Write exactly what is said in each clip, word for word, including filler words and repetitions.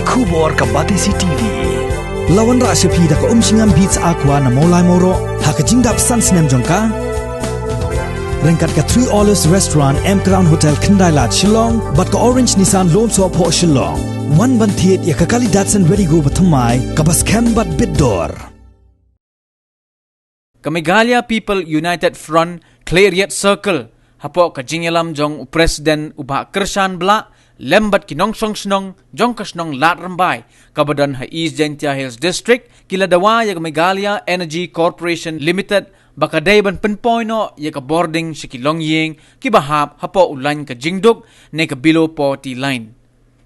Khubor ka Batesi T V. La wanrah sha phi da ka Umshngam Beats Aqua na Mawlai Mawroh ha ka jingdap san snem jong ka. Ryngkat ka Three Olives Restaurant, M Crown Hotel, Khyndailad, Shillong, bad ka Orange Nissan Lone Soh Phoh, Shillong. Wan ban thied ïa ka kali Datsun Redi-GO bathymmai kaba skhem bad bit dor. Ka Meghalaya People United Front, Khliehriat Circle, hapoh ka jingïalam jong u President u Bah Kyrshan Blah, lem bad ki nongshong shnong jong ka shnong Ladrymbai kaba don ha East Jaintia Hills District, ki la dawa ïa ka Meghalaya Energy Corporation Limited ba ka dei ban pynpoi noh ïa ka bording sha ki longïing kiba hap hapoh u lain ka jingduk ne ka below poverty line.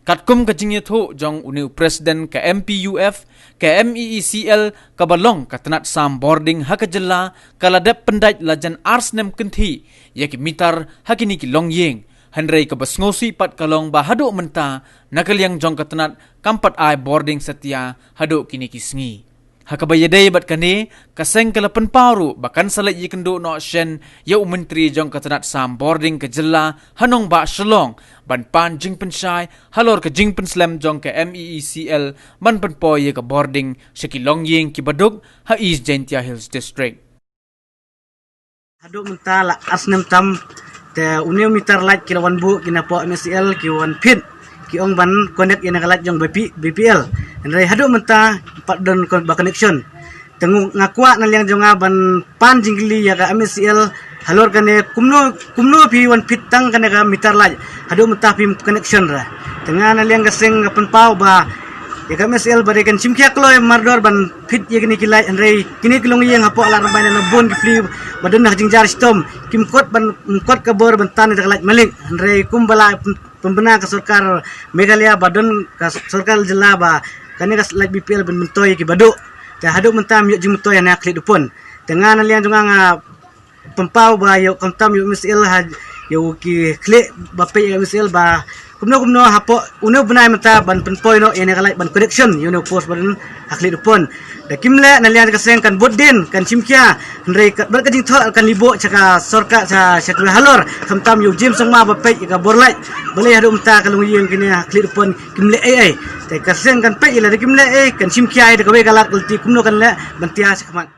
Katkum ka jingïathuh jong une u President ka M P U F, ka M E E C L kaba long ka tnat sam bording ha ka jylla, ka la dep pyndait lajan ar snem kynthih ïa ki mitar ha kine ki longïing, hynrei kaba sngewsih pat ka long ba haduh mynta na ka liang jong ka tnat kam pat ai bording satia haduh kine ki sngi. Ha kaba ïadei bad kane, ka seng ka la pynpaw ruh ba kan sa leit ïakynduh noh shen ïa u Myntri jong ka tnat sam bording ka jylla ha nongbah Shillong ban pan jingpynshai halor ka jingpynslem jong ka M E E C L ban pynpoi ïa ka bording sha ki longïing kiba duk ha East Jaintia Hills District. Haduh mynta la ar snem tam te une u mitar light ki la wan buh ki na poh M S E L ki wan phit, ki ong ban connect ïa na ka light jong B P, B P L. Hynrei haduh mynta pat don kon-, ba connection. Te ngu-, nga kwah na liang jong nga ban pan jingkylli ïa ka M S E L halor kane, kumno, kumno phi wan phit tang kane ka mitar light, haduh mynta phim connection re. Te nga na liang ka seng nga pynpaw ba ïa ka M S E L ba dei kan shim khia kloi mardor ban phit ïa kine ki light, hynrei kine ki longïing hapoh Ladrymbai na bun ki pli ba don ha jingjar shitom, kim kot ban, kot ka bor ban tan ïa ka light malik, hynrei kumba la pyn-, pynbna ka sorkar Meghalaya ba don ka sorkar jylla ba kane ka light B P L ban myntoi ïa kiba duh. Te haduh mynta ym ïoh jingmyntoi ha na khlieh dupon. Te nga na liang jong nga nga pynpaw ba ïa u khamtam ïa u M S E L ha ïa u ki khlieh ba peit ïa u M S E L ba kumno kumno hapoh une u bnai mynta ban pynpoi noh ïa une ka light ban connection ïa une u post ba don ha khlieh dupon. Da kim leh na liang ka seng kan bud din kan shim khia, hynrei ka, bad ka jingthoh kan liboh sha ka sorkar sha, sha kiba halor, khamtam ïa u James Sangma ba peit ïa ka bor light. Balei haduh mynta ka longïing kine ha khlieh dupon kim leh ei ei. Te ka seng kan peit ïa lada kim leh ei kan shim khia ïa da kawei ka lad ka lynti kumno kan leh ban tia sha khmat.